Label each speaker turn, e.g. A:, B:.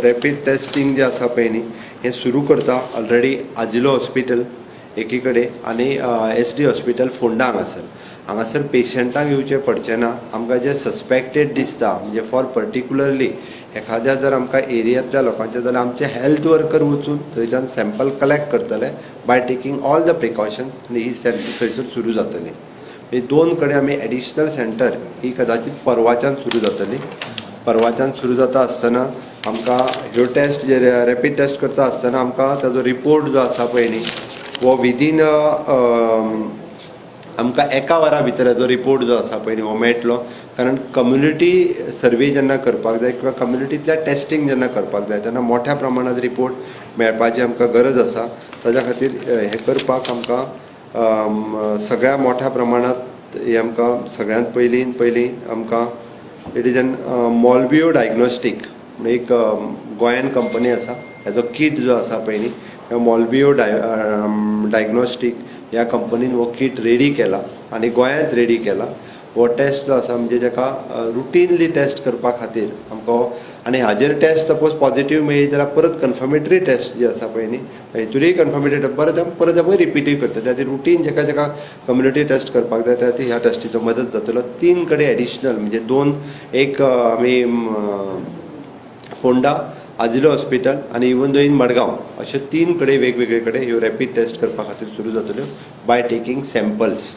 A: Rapid testing जें आसा पळय न्ही, हें सुरू करता. ऑलरेडी आजिलो हॉस्पिटल एकी कडेन आनी एसडी हॉस्पिटल फोंडा हांगासर. हांगासर पेशंटांक येवचें पडचें ना. आमकां जे सस्पेक्टेड दिसता, म्हणजे फॉर पर्टिक्युलरली एखाद्या जर आमकां एरियांतल्या लोकांचे जाल्यार आमचे हेल्थ वर्कर वचून थंयच्यान सॅम्पल कलेक्ट करतले by taking all the precaution आनी ही सेंटर थंयसर सुरू जातली. म्हणजे दोन कडेन आमी एडिशनल सेंटर ही कदाचित परवाच्यान सुरू जातली. परवाच्यान सुरू जाता आसतना आमकां ह्यो टेस्ट जे रॅपीड टेस्ट करता आसतना आमकां ताजो रिपोर्ट जो आसा पळय न्ही, हो विदीन आमकां एका वरा भितर हेजो रिपोर्ट जो आसा पळय न्ही हो मेळटलो. कारण कम्युनिटी सर्वे जेन्ना करपाक जाय किंवा कम्युनिटींतल्या टेस्टींग जेन्ना करपाक जाय तेन्ना मोठ्या प्रमाणात रिपोर्ट मेळपाची आमकां गरज आसा. ताज्या खातीर हें करपाक आमकां सगळ्या मोठ्या प्रमाणात हें आमकां सगळ्यांत पयलीं पयलीं आमकां it is an Molbio Diagnostic म्हण एक गोंयान कंपनी आसा. हेजो कीट जो आसा पळय न्ही, मॉलबियो डायग्नोस्टीक ह्या कंपनीन हो कीट रेडी केला आनी गोंयांत रेडी केला. हो टेस्ट जो आसा म्हणजे जेका रुटीनली टेस्ट करपा खातीर आमकां हो आनी हाजेर टेस्ट सपोज पॉझिटीव मेळ्ळी जाल्यार परत कन्फर्मेटरी टेस्ट जी आसा पळय न्ही, हेतूनय कन्फर्मेटरी परत परत आमी रिपीटूय करता. त्या खातीर रुटीन जेका जेका कम्युनिटी टेस्ट करपाक जाय त्या खातीर ह्या टेस्टीचो मदत जातलो. तीन कडेन एडिशनल म्हणजे दोन, एक आमी फोंडा आजिलो हॉस्पिटल आनी इवन दो इन मडगांव, अशे तीन कडेन वेगवेगळे कडेन ह्यो रॅपीड टेस्ट करपा खातीर सुरू जातल्यो बाय टेकींग सॅम्पल्स.